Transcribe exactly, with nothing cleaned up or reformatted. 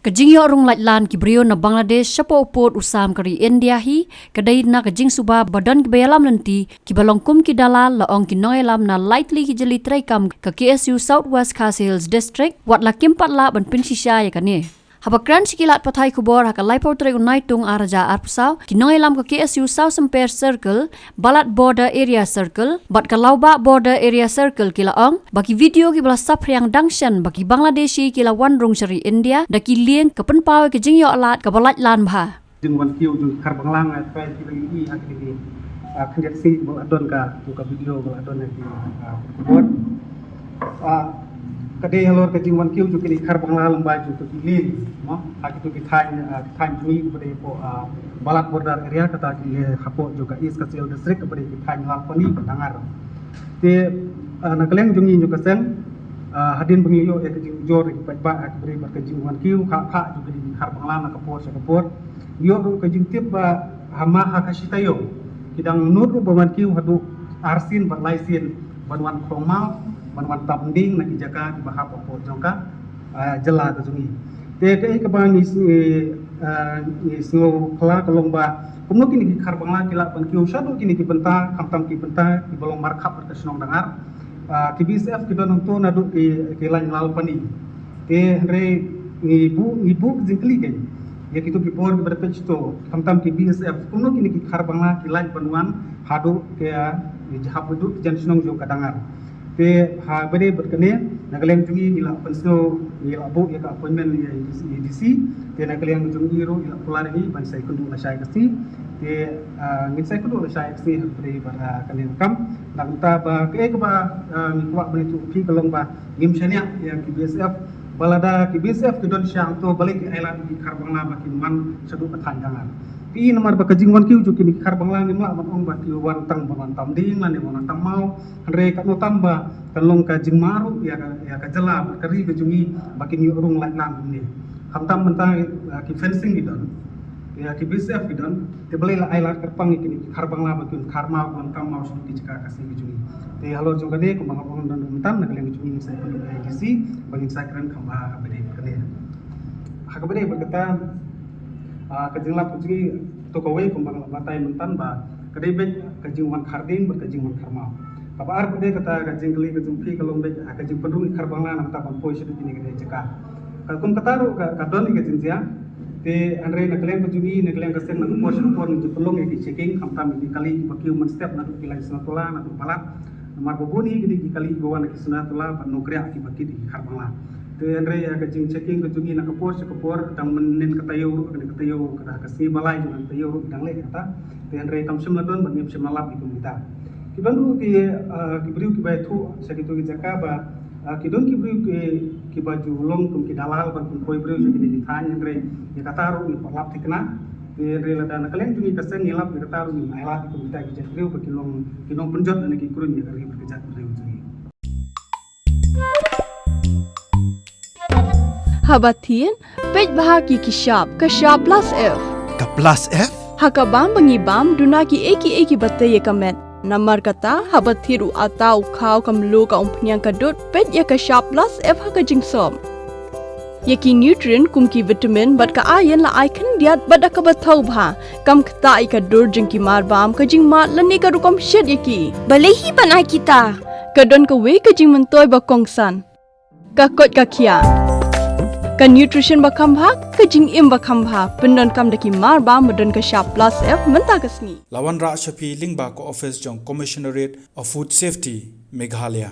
Ka jingïoh rung laitlan ki briew na Bangladesh shapoh u pud u sam ka ri India hi, ka dei na ka jingsuba ba don kiba ïalam lynti, kiba long kum ki dalal, la ong ki nongïalam na lai tylli ki jylli treikam ka K S U South West Khasi Hills District, wat la kim pat lah ban pynshisha ïa kane. Haba kren sha ki lad pathai khubor ha ka laiphew tarik u Naitung arhajar arphew saw, ki nongïalam ka K S U South Symper Circle, Balat Border Area Circle bad ka Laubah Border Area Circle ki la ong ba ki video kiba la saphriang dang shen ba ki Bangladeshi ki la wan rung sha ri India da ki lieng, ka pynpaw ïa ka jingïoh lad kaba laitlan bha. Jingwan kiew jong ki Khar Bangla, nga trai ki la ïohi ha kine ki, ah, khyndiat sngi ba la don ka, tu ka video ba la don ha ki, ah, khubor. Ah, ka dei halor ka jingwan kiew jong kine ki Khar Bangla lyngba jong ki lieng, mo, ha kitu ki thaiñ, ah, ki thaiñ jong ngi kiba dei hapoh, ah, Balat Border Area, kata ki leh hapoh jong ka East Khasi Hills District, kiba dei ki thaiñ Lalpani bad Dangar. Te, ah, na ka liang jong ngi jong ka seng, ah, hadien ba ngi ïoh ïa ka jingujor ki paidbah, ah, kiba dei bad ka jingwan kiew, ka, ka jong kine ki Khar Bangla na ka por sha ka por. Ïoh ruh ka jingtip ba ha ma ha ka shi taïew ki dang nud ruh ban wan kiew haduh arsien bad laisien ban wan khongmaw, ban wan tam ding na ki jaka kiba hap hapoh jong ka, ah, jylla ka jong ngi. Te kaei kaba ngi s-, ngi, ah, ngi sngew phylla ka long ba kumno kine ki Khar Bangla ki lah ban kiew shaduh kine ki bynta, khamtam ki bynta kiba long markhap bad ka shnong Dangar. Ah, ki B S F ki don hangto naduh ki, ki lain Lalpani. Te hynrei ngi buh, ngi buh ka jingkylli kein ïa kito ki bor kiba dei peit shito, khamtam ki B S F, kumno kine ki Khar Bangla ki lah ban wan haduh ki, ah, ki jahap haduh ki jan shnong jong ka Dangar. Te ha ba dei bad kane, na ka liang jong ngi ngi la pynsngew, ngi la buh ïa ka appointment ïa, ïa D C. Te na ka liang jong ngi ruh ngi la kular ïa ngi ban sa ïakynduh lashai ka sngi. Te, ah, ngin sa ïakynduh lashai ka sngi ha ba dei bad, ah, kane ka kam. Nangta ba kaei kaba, ah, ngi kwah ban ïathuh ïa phi ka long ba ngim shaniah ïa ki B S F. Ba lada ki B S F ki don sha hangto, balei ki ailad ïa ki Khar Bangla ba kin wan shaduh ka thaiñ Dangar? Phi i namar ba ka jingwan kiew jong kine ki Khar Bangla ngim lah ban ong ba ki wan tang ban wan tam ding lane wan tam maw. Hynrei katno tam ba kan long ka jingma ruh ïa ka, ïa ka jylla bad ka ri ka jong ngi ba kin ïoh rung laitlan kumne. Khamtam mynta, ah, ki fencing ki don, ïa ki B S F ki don, te balei la ailad kyrpang ïa kine ki Khar Bangla ba kin khar maw, ban kam maw sha ki jaka ka seng ki jong ngi. Te halor jong kane kumba nga ong mynta, na ka liang jong ngi ngin sa ïakynduh ïa D C ba ngin sa kren kham bha ha ba dei kane. Ha kaba dei bad kata, ah, ka jinglap ka jong ngi to kawei kumba nga la batai mynta ba ka dei beit ka jingwan khar ding bad ka jingwan khar maw. Kaba ar pat dei kata ka jingkylli ka jong phi ka long beit, ah, ka jingpynrung ki Khar Bangla na kata ban poi shaduh kine ki jaka. Ka kum kata ruh ka, ka don ïa ka jingjia. Te hynrei na ka liang ka jong ngi, na ka liang ka seng, na ka por sha ka por ngi ju pynlong ïa ki checking, khamtam ïa ki kali kiba kiew mynstep naduh ki lain Sunatula, naduh Balat. Namar ba bun hi ki dei ki kali kiba wan na ki Sunatula bad Nongkriah kiba kit ïa ki Khar Bangla. Te hynrei ïa ka jingchecking ka jong ngi na ka por sha ka por, dang mynnin ka taïew ruh, kane ka taïew, ka, ka sngi ba lai jong ka taïew ruh dang leh kata. Te hynrei kam shym la don bad ngim shym la lap ïa ki mynta. Ki don ruh ki, ah, ki briew kiba ïathuh sha kito ki jaka ba, ah, ki don ki briew ki, kiba ju long kum ki dalal ban pynpoi briew sha kine ki thaiñ, hynrei ïa kata ruh ngi pat lap thikna. Te hynrei lada na ka liang jong ngi ka seng ngi lap ïa kata ruh ngim ailad ïa ki mynta ki jait briew ba ki long ki nongpynjot lane ki kruiñ ïa ka ri bad ka jait briew jong ngi. Haba thied, peit bha ki ki shap, ka shap plus F. Ka plus F? Ha ka bam ba ngi bam, duna kiei kiei kiba tei ïa ka met. Namar kata, haba thied u atta u khaw ka mluh ka umphniang ka dud, peit ïa ka shap plus F ha ka jingsop. Ïa ki nutrient kum ki vitamin bad ka iron la ai khyndiat bad da kaba thaw bha. Kam ktah ïa ka dur jong ki mar bam, ka jingmad lane ka rukom shet ïa ki. Balei hi ban ai kita? Ka don kawei ka jingmyntoi ba kongsan. Ka koit ka khiah. Ka nutrition ba kham bha, ka jingim ba kham bha. Pyndonkam da ki mar bam ba don ka shap plus F mynta ka sngi. La wanrah sha phi lyngba ka office jong Commissionerate of Food Safety, Meghalaya.